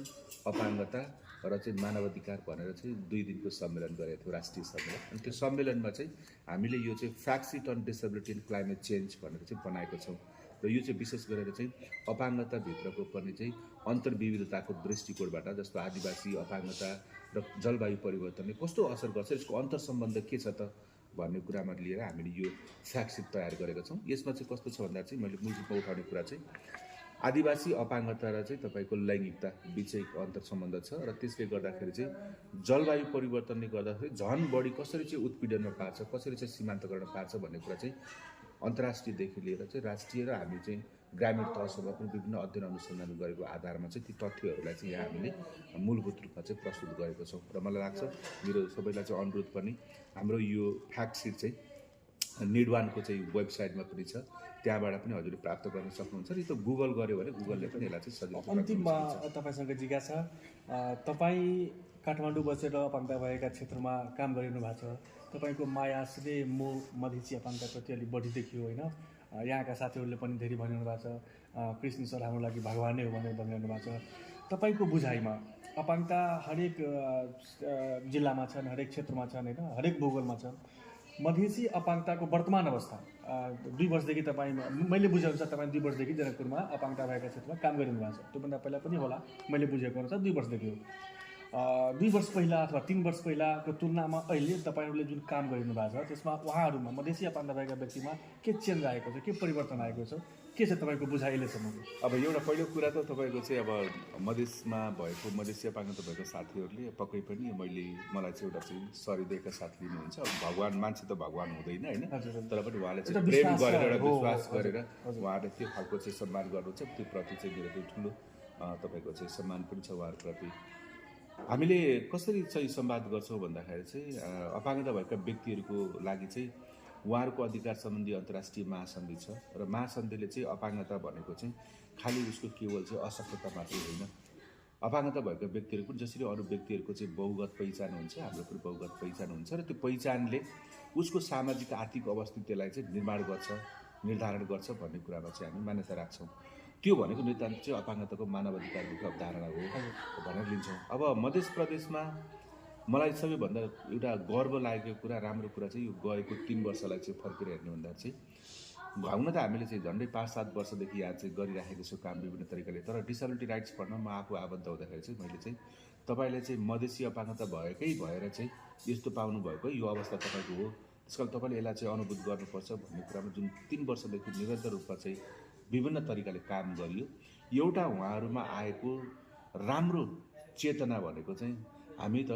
अपाङ्गता र चाहिँ मानवाधिकार भनेर चाहिँ 2 दिनको सम्मेलन गरेको थियो राष्ट्रिय सम्मेलन। अनि त्यो सम्मेलनमा चाहिँ हामीले यो चाहिँ fact sheet on disability and climate change भनेर चाहिँ बनाएको छौँ र यो चाहिँ विशेष गरेर चाहिँ अपाङ्गताभित्रको पनि चाहिँ अन्तर्विविधताको दृष्टिकोणबाट जस्तो आदिवासी अपाङ्गता र जलवायु परिवर्तनले कस्तो असर गर्छ यसको अन्तर्सम्बन्ध के छ त भन्ने कुरामा लिएर हामीले यो फ्याक्टसिट तयार गरेका छौँ। यसमा चाहिँ कस्तो छ भन्दा चाहिँ मैले मूल रूपमा उठाउने कुरा चाहिँ आदिवासी अपाङ्गता र चाहिँ तपाईँको लैङ्गिकता बिचैको अन्तर्सम्बन्ध छ र त्यसले गर्दाखेरि चाहिँ जलवायु परिवर्तनले गर्दाखेरि झन् बढी कसरी चाहिँ उत्पीडनमा पार्छ कसरी चाहिँ सीमान्तकरण पार्छ भन्ने कुरा चाहिँ अन्तर्राष्ट्रियदेखि लिएर चाहिँ राष्ट्रिय र हामी चाहिँ ग्रामीण तहसम्म पनि विभिन्न अध्ययन अनुसन्धान गरेको आधारमा चाहिँ ती तथ्यहरूलाई चाहिँ यहाँ हामीले मूलभूत रूपमा चाहिँ प्रस्तुत गरेको छौँ। र मलाई लाग्छ मेरो सबैलाई चाहिँ अनुरोध पनि हाम्रो यो फ्याक्ट सिट चाहिँ निडवानको चाहिँ वेबसाइटमा पनि छ त्यहाँबाट पनि हजुरले प्राप्त गर्न सक्नुहुन्छ र यो गुगल गऱ्यो भने गुगलले पनि यसलाई चाहिँ सजिलो। अन्तिममा तपाईँसँग जिज्ञासा तपाईँ काठमाडौँ बसेर अपाङ्गता भएका क्षेत्रमा काम गरिनु भएको छ तपाईँको माया आश्रय मधेसी अपाङ्गताप्रति अलिक बढी देखियो होइन यहाँका साथीहरूले पनि धेरै भनिरहनु भएको छ कृष्ण सर हाम्रो लागि भगवान नै हो भनेर भनिरहनु भएको छ। तपाईँको बुझाइमा अपाङ्गता हरेक जिल्लामा छन् हरेक क्षेत्रमा छन् होइन हरेक भूगोलमा छन् मधेसी अपाङ्गताको वर्तमान अवस्था 2 वर्षदेखि तपाईँ मैले बुझेअनुसार तपाईँ 2 वर्षदेखि जनकपुरमा अपाङ्गता भएका क्षेत्रमा काम गरिनु भएको छ त्योभन्दा पहिला पनि होला मैले बुझेको अनुसार 2 वर्षदेखि हो। 2 वर्ष पहिला अथवा 3 वर्ष पहिलाको तुलनामा अहिले तपाईँहरूले जुन काम गरिनु भएको छ त्यसमा उहाँहरूमा मधेसी अपाङ्गता भएका व्यक्तिमा के चेन्ज आएको छ के परिवर्तन आएको छ के छ तपाईँको बुझाइ अहिलेसम्मको? अब एउटा पहिलो कुरा त तपाईँको चाहिँ अब मधेसमा भएको मधेसी अपाङ्गता भएको साथीहरूले पक्कै पनि मलाई चाहिँ एउटा चाहिँ सरिदिएका साथ लिनुहुन्छ। अब भगवान् मान्छे त भगवान् हुँदैन होइन तर पनि उहाँले चाहिँ प्रेम गरेर एउटा विश्वास गरेर उहाँहरूले त्यो खालको चाहिँ सम्मान गर्नुहुन्छ त्यो प्रति चाहिँ मेरो चाहिँ ठुलो तपाईँको चाहिँ सम्मान पनि छ उहाँहरूप्रति। हामीले कसरी चाहिँ संवाद गर्छौँ भन्दाखेरि चाहिँ अपाङ्गता भएका व्यक्तिहरूको लागि चाहिँ उहाँहरूको अधिकार सम्बन्धी अन्तर्राष्ट्रिय महासन्धि छ र महासन्धिले चाहिँ अपाङ्गता भनेको चाहिँ खालि उसको केवल चाहिँ अशक्तता मात्रै होइन अपाङ्गता भएका व्यक्तिहरू पनि जसरी अरू व्यक्तिहरूको चाहिँ बहुगत पहिचान हुन्छ हाम्रो पनि बहुगत पहिचान हुन्छ र त्यो पहिचानले उसको सामाजिक आर्थिक अवस्थितिलाई चाहिँ निर्धारण गर्छ भन्ने कुरामा चाहिँ हामी मान्यता राख्छौँ। त्यो भनेको नितान्त चाहिँ अपाङ्गताको मानवाधिकारको अवधारणा हो भनेर लिन्छौँ। अब मध्य प्रदेशमा मलाई सबैभन्दा एउटा गर्व लागेको कुरा राम्रो कुरा चाहिँ यो गएको 3 वर्षलाई चाहिँ फर्केर हेर्ने भन्दा चाहिँ हुन त हामीले चाहिँ झन्डै 5-7 वर्षदेखि यहाँ चाहिँ गरिराखेको छु काम विभिन्न तरिकाले। तर डिसेबिलिटी राइट्स पढ्न म आफू आबद्ध हुँदाखेरि चाहिँ मैले चाहिँ तपाईँले चाहिँ मधेसी अपाङ्गता भएकै भएर चाहिँ यस्तो पाउनु भएको यो अवस्था तपाईँको हो, त्यस कारण तपाईँले यसलाई चाहिँ अनुभूत गर्नुपर्छ भन्ने कुरामा जुन 3 वर्षदेखि निरन्तर रूपमा चाहिँ विभिन्न तरिकाले काम गरियो। एउटा उहाँहरूमा आएको राम्रो चेतना भनेको चाहिँ हामी त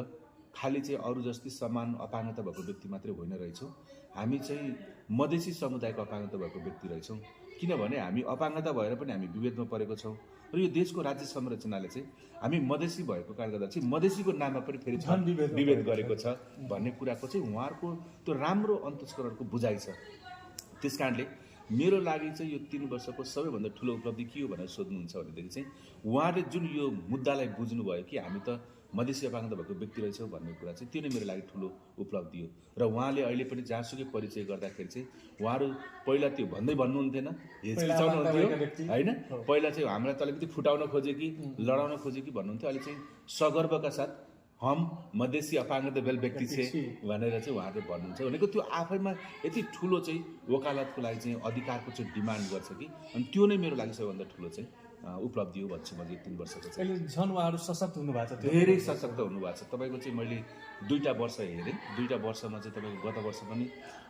खालि चाहिँ अरू जस्तै समान अपाङ्गता भएको व्यक्ति मात्रै होइन रहेछौँ, हामी चाहिँ मधेसी समुदायको अपाङ्गता भएको व्यक्ति रहेछौँ। किनभने हामी अपाङ्गता भएर पनि हामी विभेदमा परेको छौँ र यो देशको राज्य संरचनाले चाहिँ हामी मधेसी भएको कारणले गर्दा चाहिँ मधेसीको नाममा पनि फेरि विभेद गरेको छ भन्ने कुराको चाहिँ उहाँहरूको त्यो राम्रो अन्तस्करणको बुझाइ छ। त्यस कारणले मेरो लागि चाहिँ यो 3 वर्षको सबैभन्दा ठुलो उपलब्धि के हो भनेर सोध्नुहुन्छ भनेदेखि चाहिँ उहाँले जुन यो मुद्दालाई बुझ्नुभयो कि हामी त मधेसी अपाङ्गता भएको व्यक्ति रहेछौँ भन्ने कुरा चाहिँ त्यो नै मेरो लागि ठुलो उपलब्धि हो। र उहाँले अहिले पनि जहाँसुकै परिचय गर्दाखेरि चाहिँ उहाँहरू पहिला त्यो भन्नुहुन्थेन, हिचकिचाउनुहुन्थ्यो होइन, पहिला चाहिँ हामीलाई त अलिकति फुटाउन खोजे कि लडाउन खोजे कि भन्नुहुन्थ्यो। अहिले चाहिँ सगर्वका साथ हम मधेसी अपाङ्गता भेल व्यक्ति छे भनेर चाहिँ उहाँहरूले भन्नुहुन्छ भनेको त्यो आफैमा यति ठुलो चाहिँ वकालतको लागि चाहिँ अधिकारको चाहिँ डिमान्ड गर्छ कि, अनि त्यो नै मेरो लागि सबैभन्दा ठुलो चाहिँ उपलब्धि हो भन्छु मैले 3 वर्षको चाहिँ। अहिले झन् उहाँहरू सशक्त हुनुभएको छ, धेरै सशक्त हुनुभएको छ। तपाईँको चाहिँ मैले 2टा वर्ष हेरेँ, 2टा वर्षमा चाहिँ तपाईँको गत वर्ष पनि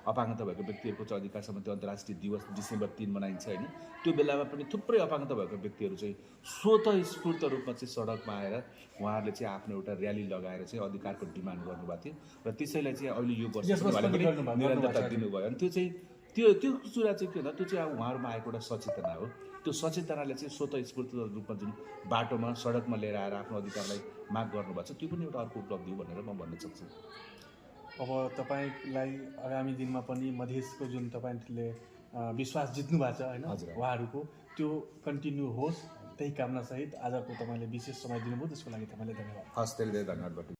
अपाङ्गता भएको व्यक्तिहरूको चाहिँ अधिकार सम्बन्धी अन्तर्राष्ट्रिय दिवस डिसेम्बर 3 मनाइन्छ होइन, त्यो बेलामा पनि थुप्रै अपाङ्गता भएको व्यक्तिहरू चाहिँ स्वतःस्फूर्त रूपमा चाहिँ सडकमा आएर उहाँहरूले चाहिँ आफ्नो एउटा र्याली लगाएर चाहिँ अधिकारको डिमान्ड गर्नुभएको थियो र त्यसैलाई चाहिँ अहिले यो वर्ष निरन्तरता दिनुभयो। अनि त्यो चाहिँ त्यो कुरा चाहिँ के भन्दा त्यो चाहिँ अब उहाँहरूमा आएको एउटा सचेतना हो। त्यो सचेतनाले चाहिँ स्वतःस्फूर्त रूपमा जुन बाटोमा सडकमा लिएर आएर आफ्नो अधिकारलाई माग गर्नुभएको छ त्यो पनि एउटा अर्को उपलब्धि हो भनेर म भन्न सक्छु। अब तपाईँलाई आगामी दिनमा पनि मधेसको जुन तपाईँले विश्वास जित्नु भएको छ होइन उहाँहरूको, त्यो कन्टिन्यू होस्, त्यही कामनासहित आजको तपाईँले विशेष समय दिनुभयो त्यसको लागि तपाईँलाई धन्यवाद। हस्, धेरै धेरै धन्यवाद।